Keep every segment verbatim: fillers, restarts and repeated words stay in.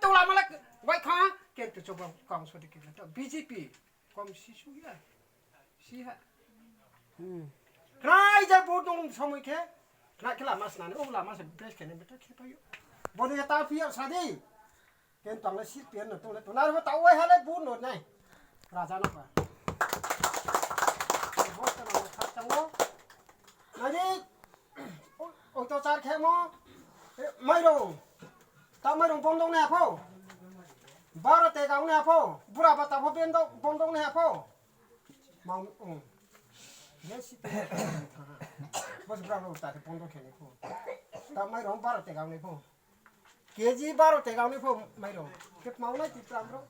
Tola malak bai kha, ke to choba kong so dikhe to B J P kom si su ya. Si ha. Rai ja vote nong somoi khe. Na khe lama snani, o lama se best khe ne beto khe payo. Boni ta piyo sadi. Ken tong le sit pian no tong le to na ro ta wai ha le vote no nai. Raja no ba. Vote ta no kha chango. Nadi, o, o to char khemo, e, mairung. Ta mairung bondong ne apho. Baro te gaung ne apho. Bura ba ta pho bendo, bondong ne apho. Mam, um. Ye si te. Bos bra lo ta te bondong khene pho. Ta mairung baro te gaung ne pho. K G baro te gaung ne pho mairung. Kep mau nai ti pram ro.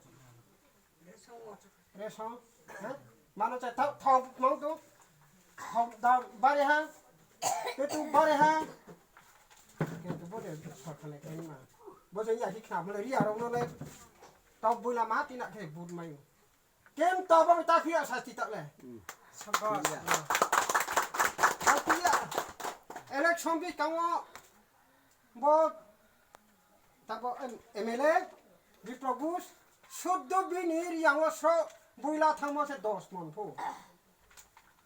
Resong, ha? Mano cha thau, thau mang tu. Thau da bare ha. Te tu bare ha. Ke tu bo de sorkar le kai ma. Bo je ya hi khna mole ri aro no le. Tau buila ma tina khe but mai. Ken to bo ta khia sasti ta le. Sabas. Ya. Ta khia. Election bi kango. Bo tabo M L A Biplop Ghosh suddo bini riyango sro buila thangmo se dos mon pho.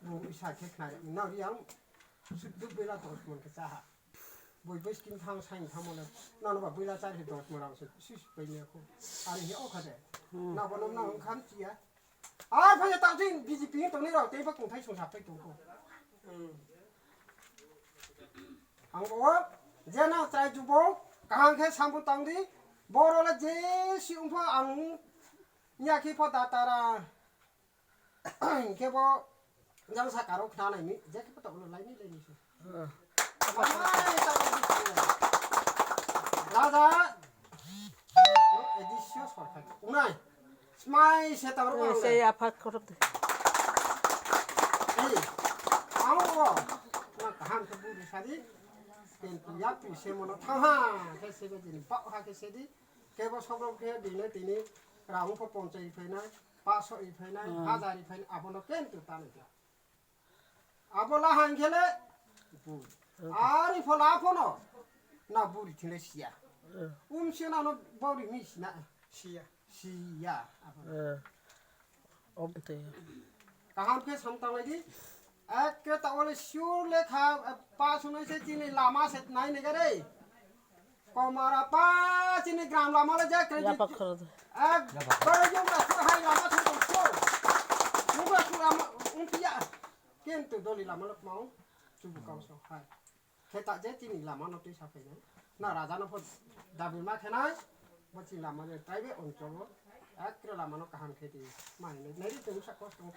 Bo isa khe khnai no riyang suddo buila dos mon khe chaha. Boi boi skin thang sain thangmo le nono ba buila char khe dos mon rang se sis pai ne kho. Ani he o khade. Na bono na kham chiya. Ar phai ta jin B J P ni tongni rok tei ba kungthai sung sapai tong kho. Ang bo je nang chai jubo kaham khe sambu tang di. Boro le je si ungpha ang nya khe pho datara. Khe bo jang sa karo khna nai ni je khe pho to lai ni lai ni se. Raja Edisio Sorkar. Unai. Smai se tang ro. Sei aphak khorok de. Ei. Ang o. Na kaham khe buri sadi. Pen tu ya tu se mono thang ha. Khe se be din ba ha khe se di. Kebo sobrok khe dine tini rang pho ponchai phainai, paso i phainai, hajar i phainai, abono ken tu tani khe. Abo la hang khele buri. Ari pho la phono na buri thile siya. Um siya na no buri mi sina. Siya. Siya. Abono. Om te. Kaham khe samtang lai di. Ekke ta ole sure le kha, eh, pa sunai se chini lama se nai ne gare. Komara pa chini gram lama le je kre. Ya pak khoro de. Ek bare jong ka su hai lama se tong so. Jong ka su lama un tiya. Ken tu doli lama le mau. Chubu kau so hai. Khe ta je chini lama no twi sa phainai. Na raja no pho dabi ma khenai. Bo chini lama je tribal oncholo. Ekre lama no kaham khe di. Mai nai nai ri tong sa kosto ko.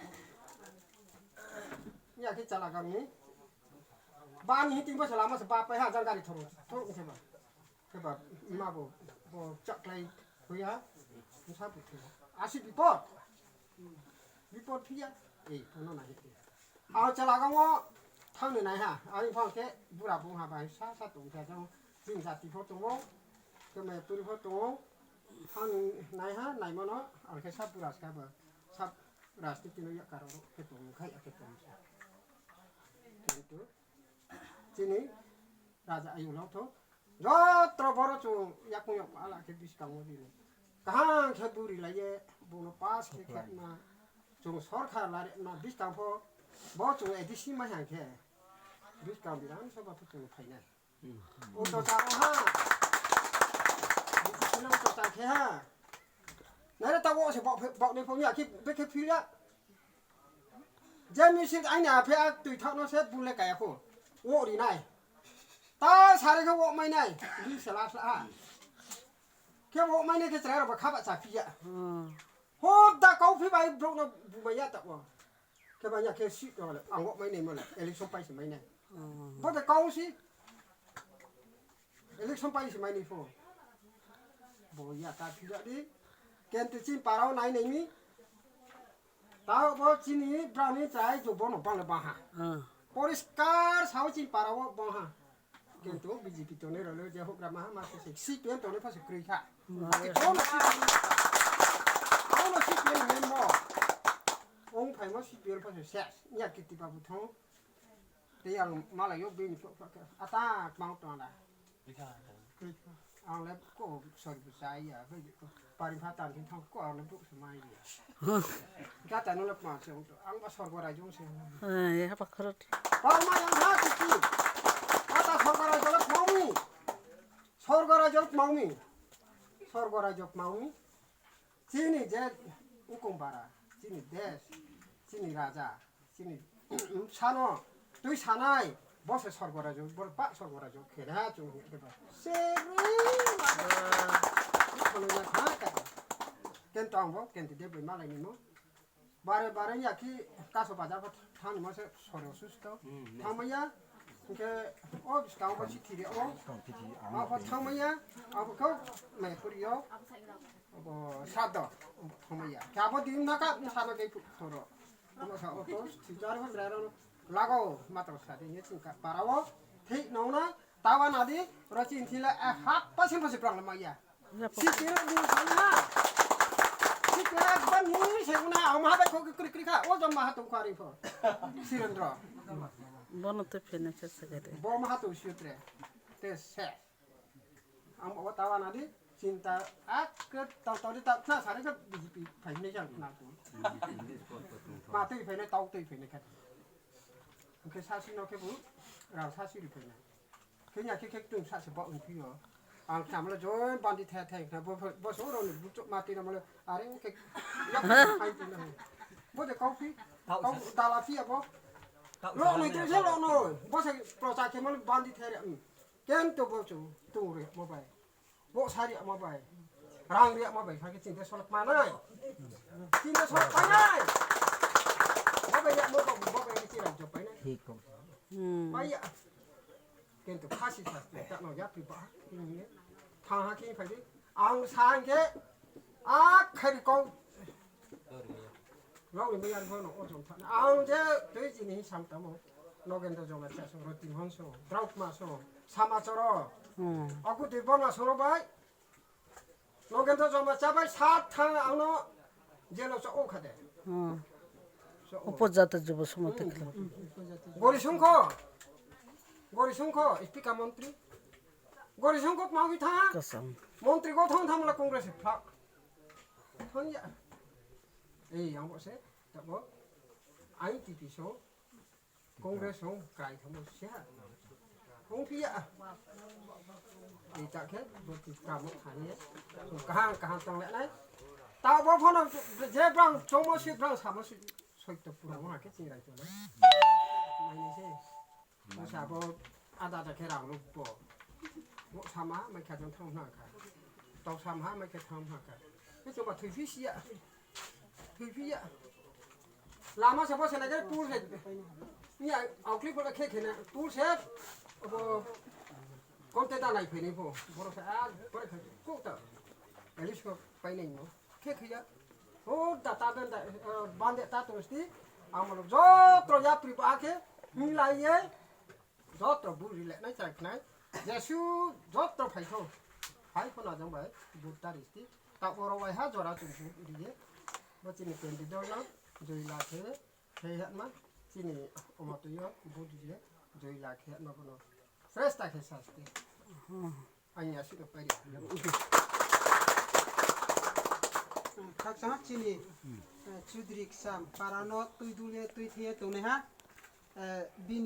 Ya khe chala gam ni. Ba ni hiting bo sa lama se ba pai ha jang gari thoro. Thoro khe ba. Khe ba ma bo bo chaklai huya. Sa pu khe. Asi bipot. Bipot phiya. Ei, phono nai khe. Ang chwla gamo thangni nai ha, ani phang khe bura bung ha bai sa sa tong khe jang chini jati pho tongo, khe mai puri pho tongo, thangni nai ha, nai mano, ang khe sa bura ska ba, sa rajniti no yak karo khe tong khai khe tong. Kintu chini raja ayu lo tho, Jotro boro chwng yakung yakung ala khe bwskango bini. Kaham khe buri laiye, bono pass khe khe ma. Chwng sorkar lari ma bwskang pho, bo chwng A D C mai hang khe. Bwskang Bidhan Sabha pho chwng phainai. O to charo ha. Bini to cha khe ha. Nare ta wo se bok phe-, bok ni phone ya ki be khe phil ya. Je misil aini aphe a twi thak no se bule kaya kho. Wo ri nai. Ta sare khe wo mai nai. Bi se la sla ha. Khe wo mai nai khe chara ba khaba cha phi ya. Ho da kau phi bai bro no bu mai ya ta wo. Khe ba ya khe si to le ang wo mai nai mo le. Election pai se mai nai. Bo da kau si. Election pai se mai ni pho. Bo ya ta phi ya di. Ken tu chin parao nai nai mi. Ta bo chini brani chai jo bono bang le bang ha. Poriskar sao chin parao bang ha. Ken tu B J P to ne ro le je hok ra ma ha ma se C P M to ne pha se kroi kha. Kono C P M. Kono C P M member. Ong phai mo C P M pha se ses. Nya kiti babu thong. Tei ang malai yo bini sok sok khe. Ata mang tong da. Bikha. Bikha. Ang le ko sorry bo chaya, bai pari pha tan khin thang ko ang le buk se mai ya. Gata no le pa se ang ba sorgo rajyo se. Ai, hapa khorot. Pa ma yang ha ki. Gata sorgo rajyo le phaumi. Sorgo rajyo le phaumi. Sorgo rajyo phaumi. Chini je ukung bara, chini desh, chini raja, chini sano twi sanai, bo se sorgo rajyo, bo pa sorgo rajyo khe ha chung hi khe ba. Se ri ma. Kholo na kha ka. Ken tong bo, ken ti de bai malai ni mo. Bare bare ya ki kaso bajar bo thani mo se soro susto. Thamaya, ke o biskang bo si thiri o. Ma pho thamaya, abo ko me puri o. Abo sado, thangmaya. Kabo din na ka, sado ke thoro. Abo sa auto, si jar ho mera ro. Lago, matro sa de, ye chingka. Parao, thik nong na, tawa nadi, ro chin thila, eh, hak pa sim pa si prang maya. Si tira din sa na. Si tira ban ni se na, ama ha ba ko kri kri ka, o jom ma ha tung kwari pho. Sirendra. Bono to finish sa gade. Bo ma ha tu sutre. Te se. Ang bo tawa nadi, chinta ak tau tau di tak na sari ka B J P phai ne jang na tu. Ma tei phai ne tau tei phai ne khat. Ke sasi no ke bu, rang sasi ri phai ne. Ke nya ke ke tung sa se ba ung phi yo. Ang sam le join bandi the the na bo bo so ro ni bu chok ma tei na ma le are ke. Ya phai tu na. Bo de kau phi. Kau dala phi abo. Lo ni tu se lo no. Bo se pro sa ke ma le bandi the re. Ken to bo chu tu re mo bai. Bo sari ama bai. Rang ri ama bai. Kha ke chinte solok manai. Chinte solok manai. Mo bai ya mo bai mo bai ke chira jop pai nai. Thik ko. Hmm. Bai ya. Ken to khasi sa ta no ya pri ba. Thang ha ki phai di. Ang sang ke. A khai ko. Rok ni miyang pho no o jong thani. Ang je twi chini hi sam tamo. Nogendra Joma cha so, Roti Mohan so, Draukma so, Sama Choro. Hmm. Aku twi bona soro bai. Nogendra Joma cha bai sat thang ang no jelo cha o khade. Hmm. So o. Upojata jubo sumate khla. Gori Sungkho. Gori Sungkho, Speaker Montri. Gori Sungkho mawi tha. Kasam. Montri go thang thang la Congress phak. Thon ya. Ei, ang bo se, ta bo. I N P P so, Congress so, kai thang bo se ha. Hong phi ya. Ei, ta khe, bo ti ka mo thani ya. So, kahang, kahang tong le nai. Ta bo phono, je brang, chomo si brang, samo si, soi to pura mo ha khe ching rai to le. Mai ni se. Masa bo ada ada khe rang ruk bo. Bo sama mai kha jong thang na kha. Tau sama mai khe thang na kha. Ni chuma thui phi sia. Thui phi ya. Lama se bo se na khe pur se. Ni aukli bo khe khe na pur se. Bo konte da nai phai ni bo. Boro se a boro kha ko ta. Elis ko pai nai mo. Khe khiya. O da ta ben da, eh, bande ta to sti. Amalo jotro yapri ba khe. Milai ye. Jotro buri le nai chai khnai. Jesu jotro phai tho. Phai pho na jang bai. Bur ta ri sti. Ta oro wai ha jora chung chung ri ye. Bo chini pendi dor na. Joi la khe. Khe hatma. Chini omo to yo. Bur ye. Joi la khe hatma bono. Fresh ta khe sa sti. Ani aswk rok paidi. Khakchangma chini, eh, Chudri Ksam parano twi dule twi thiye tongnaiha, eh, bini